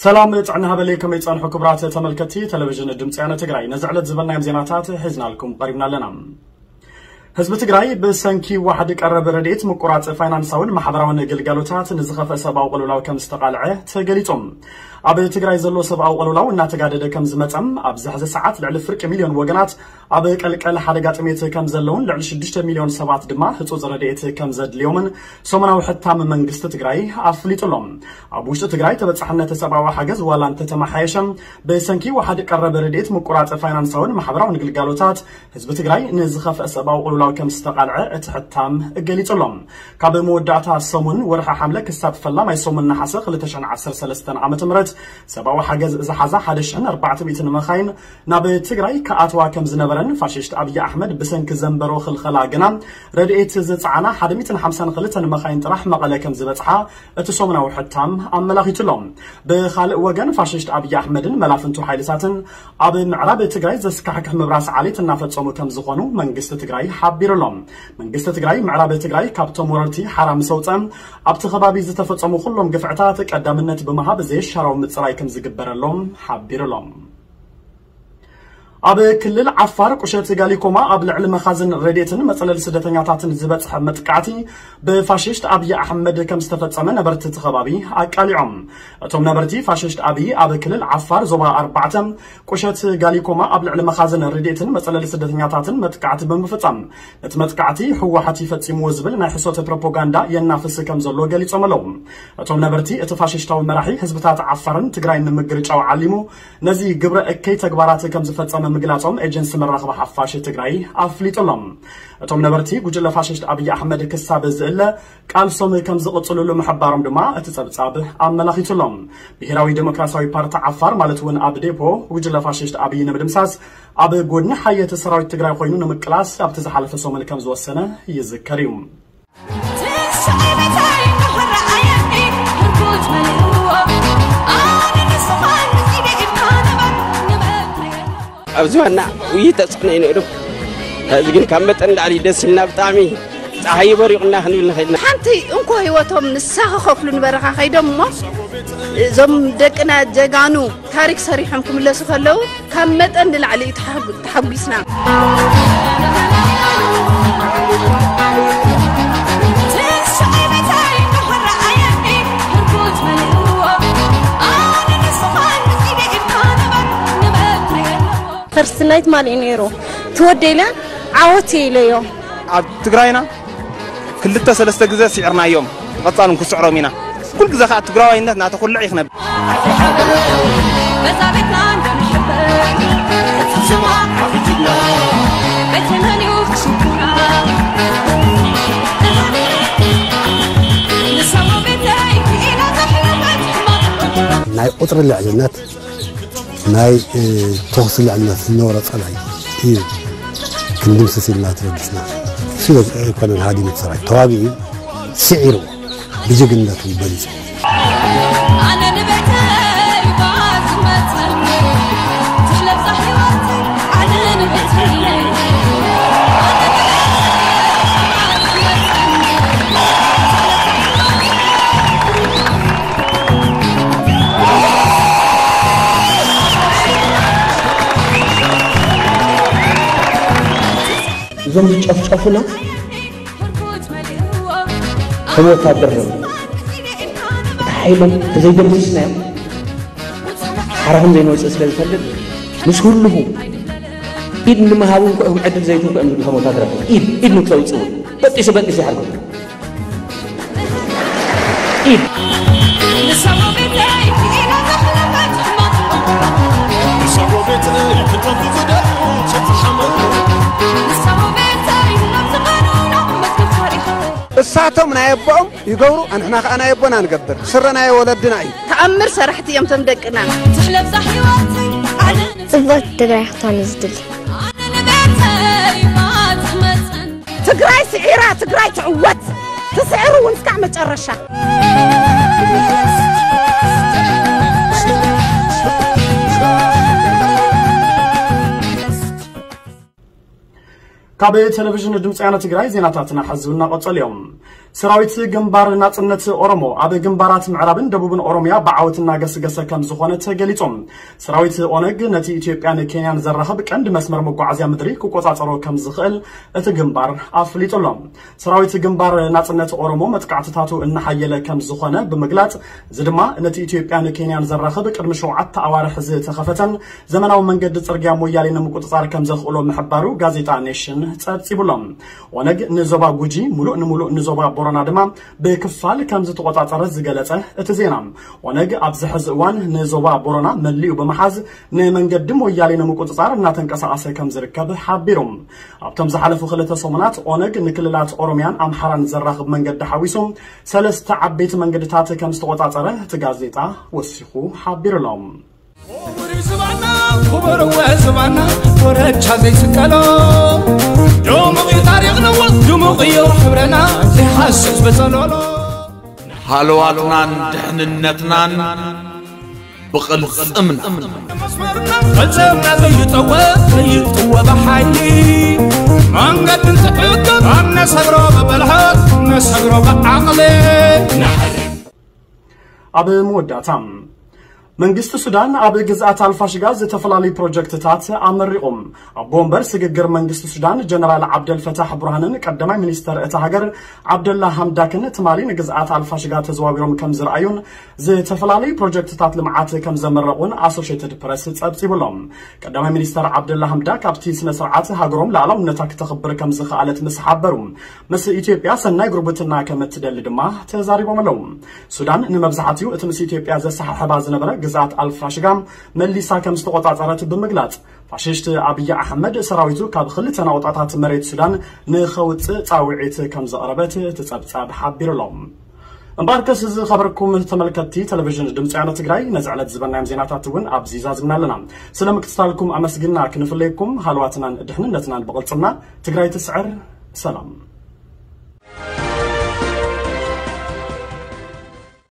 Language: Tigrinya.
ሰላም ጥዕና ሃበለይ፣ ከመይ ጸንሑ ክቡራት ተመልከትቲ ቴሌቪዥን ድምፂ ያነ ትግራይ? ነዚ ዕለት ዝበልናዮም ዜናታት ሒዝናልኩም ቀሪብና ኣለና። ህዝቢ ትግራይ ብሰንኪ ዋሕዲ ቀረብ ረድኤት ምቁራፅ ፋይናንሳውን ማሕበራውን ግልጋሎታት ንዝኸፍአ ሰብኣዊ ቅልውላው ከም ዝተቓልዐ ተገሊጹ። ኣብ ትግራይ ዘሎ ሰብኣዊ ቅልውላው እናተጋደደ ከም ዝመጸም ኣብዚ ሕዚ ሰዓት ልዕሊ ፍርቂ ሚልዮን ወገናት ኣብ ቀልቀል ሓደጋ ጥሜት ከም ዘለውን ልዕሊ ሽዱሽተ ሚልዮን ሰባት ድማ ህጹጽ ረድኤት ከም ዘድልዮምን ሰሙናዊ ሕታም መንግስቲ ትግራይ ኣፍሊጡ ኣሎ። ኣብ ውሽጢ ትግራይ ተበጻሕነት ሰብኣዊ ሓገዝ ዋላ እንተተመሓየሸ፣ ብሰንኪ ዋሕዲ ቀረብ ረድኤት ምቁራጽ ፋይናንሳውን ማሕበራውን ግልጋሎታት ህዝቢ ትግራይ ንዝኸፍአ ሰብኣዊ ቅልውላው ከም ዝተቓልዐ እቲ ሕታም ገሊጹ ኣሎ። ካብ መወዳእታ ሰሙን ወርሒ ሓምለ ክሳብ ፈላማይ ሰሙን ነሓሰ ክልተ ሽሕን ዓሰርተ ሰለስተን ዓመተ ምህረት ሰብኣዊ ሓገዝ ዝሓዛ ሓደ ሽሕን ኣርባዕተ ሚእትን መኻይን ናብ ትግራይ ክኣትዋ ከም ዝነበረን ፋሽስት ኣብይ ኣሕመድ ብሰንኪ ዘንበሮ ክልኸላ ግና ረድኤት ዝጸዓና ሓደ ሚእትን ሓምሳን ክልተን መኻይን ጥራሕ መቐለ ከም ዝበጽሓ እቲ ሰሙናዊ ሕታም ኣመላኺቱ ኣሎ። ብኻልእ ወገን ፋሽስት ኣብይ ኣሕመድን መላፍንቱ ሓይልታትን ኣብ ምዕራብ ትግራይ ዘስካሕክሕ ምብራስ ዓሌት እናፈጸሙ ከም ዝኾኑ መንግስቲ ትግራይ ሓቢሩ ኣሎ። መንግስቲ ትግራይ ምዕራብ ትግራይ ካብቶም ወረርቲ ሓራ ምስ ኣውፀ ኣብቲ ከባቢ ዝተፈጸሙ ኩሎም ግፍዕታት ቀዳምነት ብምሃብ ዘየሻራዊ ምፅራይ ከም ዝግበረሎም ሓቢሩ ኣሎ። ኣብ ክልል ዓፋር ቁሸት ጋሊኮማ ኣብ ልዕሊ መኻዝን ረድኤትን መጸለሊ ስደተኛታትን ዝበጽሐ መጥቃዕቲ ብፋሽስት ኣብይ ኣሕመድ ከም ዝተፈጸመ ነበርቲ እቲ ከባቢ ኣቃሊዖም። እቶም ነበርቲ ፋሽስት ኣብይ ኣብ ክልል ዓፋር ዞባ ኣርባዕተ ቁሸት ጋሊኮማ ኣብ ልዕሊ መኻዝን ረድኤትን መጸለሊ ስደተኛታትን መጥቃዕቲ ብምፍጻም ነቲ መጥቃዕቲ ህወሓት ይፈጺምዎ ዝብል ናይ ሕሶት ፕሮፓጋንዳ የናፍስ ከም ዘሎ ገሊጾም ኣለዉ። እቶም ነበርቲ እቲ ፋሽስታዊ መራሒ ህዝብታት ዓፋርን ትግራይን ንምግርጫው ዓሊሙ ነዚ ግብረ እከይ ተግባራት ከም ዝፈጸመ ምግላጾም ኤጀንሲ መራኸቢ ሓፋሽ ትግራይ ኣፍሊጡ ኣሎ። እቶም ነበርቲ ጉጅለ ፋሽስት ኣብይ ኣሕመድ ክሳብ ዝእለ ቃልሶም ከም ዝቕጽልሉ ምሕባሮም ድማ እቲ ጸብጻብ ኣመላኺቱ ኣሎ። ብሄራዊ ዴሞክራሲያዊ ፓርቲ ዓፋር ማለት እውን ኣብ ዴፖ ጉጅለ ፋሽስት ኣብይ ንምድምሳስ ኣብ ጎድኒ ሓየት ሰራዊት ትግራይ ኮይኑ ንምቅላስ ኣብቲ ዝሓለፈ ሰሙን ከም ዝወሰነ ይዝከር እዩ። ኣብዚ ዋና ውይ ተጽዕኖ እዩ ነይሩ። ሕዚ ግን ካብ መጠን ላዕሊ ደስ ኢልና ብጣዕሚ ፀሓይ በሪቑና ክንብል ንኽእል ኢና። ሓንቲ እንኮ ህይወቶም ንሳ ክኸፍሉ ንበረኻ ከይዶም እሞ እዞም ደቅና ጀጋኑ ታሪክ ሰሪሖም ክምለሱ ከለዉ ካብ መጠን ንላዕሊ እዩ ተሓጉ- ተሓጒስና። ፈርስት ናይት ማሊኡ ነይሩ። ትወደይለ ዓወት ኢለዮ። ኣብ ትግራይና ክልተ ሰለስተ ግዜ ስዒርናዮም፣ ብቐጻል እውን ክስዕሮም ኢና። ኩሉ ግዜ ከኣ ትግራዋይነት እናተኹልዕ እዩ ክነብር። ናይ ቁጽሪ ልዕልነት ናይ ተኹሲ ልዕልነት ዝነበሮ ጸላኢ እዩ። ክንድምስስ ኢልና ተበጊስና። እሱ ኣይኮነን ሃዲሙ ሰራዊት ተዋጊኡ ስዒሩ ብጅግንነቱ በሊፁ። እዞም ዝጨፍጨፉና ከም ወታደር ነው። እቲ ሓይሎም ተዘይደምስስናዮም ሓራኹም ዘይንወፅእ ስለ ዝፈልጥ ምስ ህልኹ ኢድ ንምሃቡ እንኳ እዮም ዕድል ዘይትንኩ እዮም ዝብሉ። ከም ወታደር ኢድ ኢድ ንክተውፅኡ በጢሱ በጢሱ ይሓርኩም። እሳቶም ናይ ኣቦኦም ይገብሩ፣ ኣንሕና ከኣ ናይ ኣቦና ንገብር። ስረ ናይ ወለድና እዩ። ተኣምር ሰራሕቲ እዮም ቶም ደቅና። ጽብቕቲ ትግራይ ክትኮን እዩ ዝድሊ። ትግራይ ስዒራ፣ ትግራይ ትዕወት። ትስዕር እውን እስካዕ መጨረሻ። ካብ ቴሌቪዥን ድምፂ ወያነ ትግራይ ዜናታትና ሕዚ እናቐጸሉ እዮም። ሰራዊት ግንባር ናጽነት ኦሮሞ ኣብ ግንባራት ምዕራብን ደቡብን ኦሮሚያ ብዓወት እናገስገሰ ከም ዝኾነ ተገሊጹ። ሰራዊት ኦነግ ነቲ ኢትዮጵያን ኬንያን ዘራኽብ ቀንዲ መስመር መጓዓዝያ ምድሪ ክቆጻጸሮ ከም ዝኽእል እቲ ግንባር ኣፍሊጡ ኣሎ። ሰራዊት ግንባር ናጽነት ኦሮሞ መጥቃዕትታቱ እናሓየለ ከም ዝኾነ ብምግላጽ፣ እዚ ድማ ነቲ ኢትዮጵያን ኬንያን ዘራኽብ ቅድሚ ሸውዓተ ኣዋርሕ ዝተኸፈተን ዘመናዊ መንገዲ ጽርግያ ሞያሌ ንምቁጽጻር ከም ዘኽእሎ ምሕባሩ ጋዜጣ ኔሽን ጸብጺቡ ኣሎ። ኦነግ ንዞባ ጉጂ፣ ሙሉእ ንሙሉእ ንዞባ ቦረና ድማ ብክፋል ከም ዝተቆጻጸረ ዝገለጸ እቲ ዜና፣ ኦነግ ኣብዚ ሕዚ እዋን ንዞባ ቦረና መሊኡ ብምሓዝ ንመንገዲ ሞያሌ ንምቁጽጻር እናተንቀሳቐሰ ከም ዝርከብ ሓቢሩ። ኣብቶም ዝሓለፉ ክልተ ሰሙናት ኦነግ ንክልላት ኦሮሚያን ኣምሓራን ዘራኽብ መንገዲ ሓዊሱ ሰለስተ ዓበይቲ መንገድታት ከም ዝተቆጻጸረ እቲ ጋዜጣ ወሲኹ ሓቢሩ ኣሎ። ክቡር እዩ ዝባና፣ ክቡር እወ ዝባና፣ ኮረቻ ዘይስቀሎ። ድሙቕ እዩ ታሪኽና፣ ድሙቕ እዩ ሕብረና፣ ዘይሃስስ በጸሎሎ። ሃለዋትናን ድሕንነትናን ብቕልጽምና። መስመርና፣ ቅልጽምና ዘይጠወ፣ ዘይጥወ ብሓይሊ። መንገዲ እንትዕቅብ፣ ኣብ ነሰግሮ ብብልሓት፣ ነሰግሮ ብዓቕሊ። ኣብ መወዳእታ፣ መንግስቲ ሱዳን ኣብ ግዝኣት ኣልፋሽጋ ዝተፈላለዩ ፕሮጀክትታት ኣመሪቑ። ኣቦ ወንበር ስግግር መንግስቲ ሱዳን ጀነራል ዓብደል ፈታሕ ቡርሃንን ቀዳማይ ሚኒስተር እታ ሃገር ዓብደላ ሃምዳክን ትማሊ ንግዝኣት ኣልፋሽጋ ተዘዋዊሮም ከም ዝረኣዩን ዝተፈላለዩ ፕሮጀክትታት ልምዓት ከም ዘመረቑን ኣሶሼትድ ፕረስ ጸብጺቡ ኣሎ። ቀዳማይ ሚኒስተር ዓብደላ ሃምዳክ ኣብቲ ስነ ስርዓት ሃገሮም ሉዓላውነታ ክተኽብር ከም ዝኸኣለት ምስ ሓበሩ፣ ምስ ኢትዮጵያ ሰናይ ጉርብትና ከም እትደሊ ድማ ተዛሪቦም ኣለዉ። ሱዳን ንመብዛሕትኡ እቲ ምስ ኢትዮጵያ ዘሰሓሕባ ዝነበረ ግዝኣት ኣልፋሽጋ መሊሳ ከም ዝተቆጻጸረት ብምግላጽ፣ ፋሽስት ኣብይ ኣሕመድ ሰራዊቱ ካብ ክልተ ናቑጣታት መሬት ሱዳን ንኸውጽእ ጻውዒት ከም ዘቕረበት እቲ ጸብጻብ ሓቢሩ ኣሎ። እምበኣርከስ ዝኸበርኩም ተመልከትቲ ቴሌቪዥን ድምፂ ወያነ ትግራይ፣ ነዚ ዕለት ዝበልናዮም ዜናታት እውን ኣብዚ ዛዝምና ኣለና። ስለ ምክትታልኩም ኣመስግና ክንፍለየኩም፣ ሃለዋትናን ድሕንነትናን ብቕልፅምና። ትግራይ ትስዕር። ሰላም።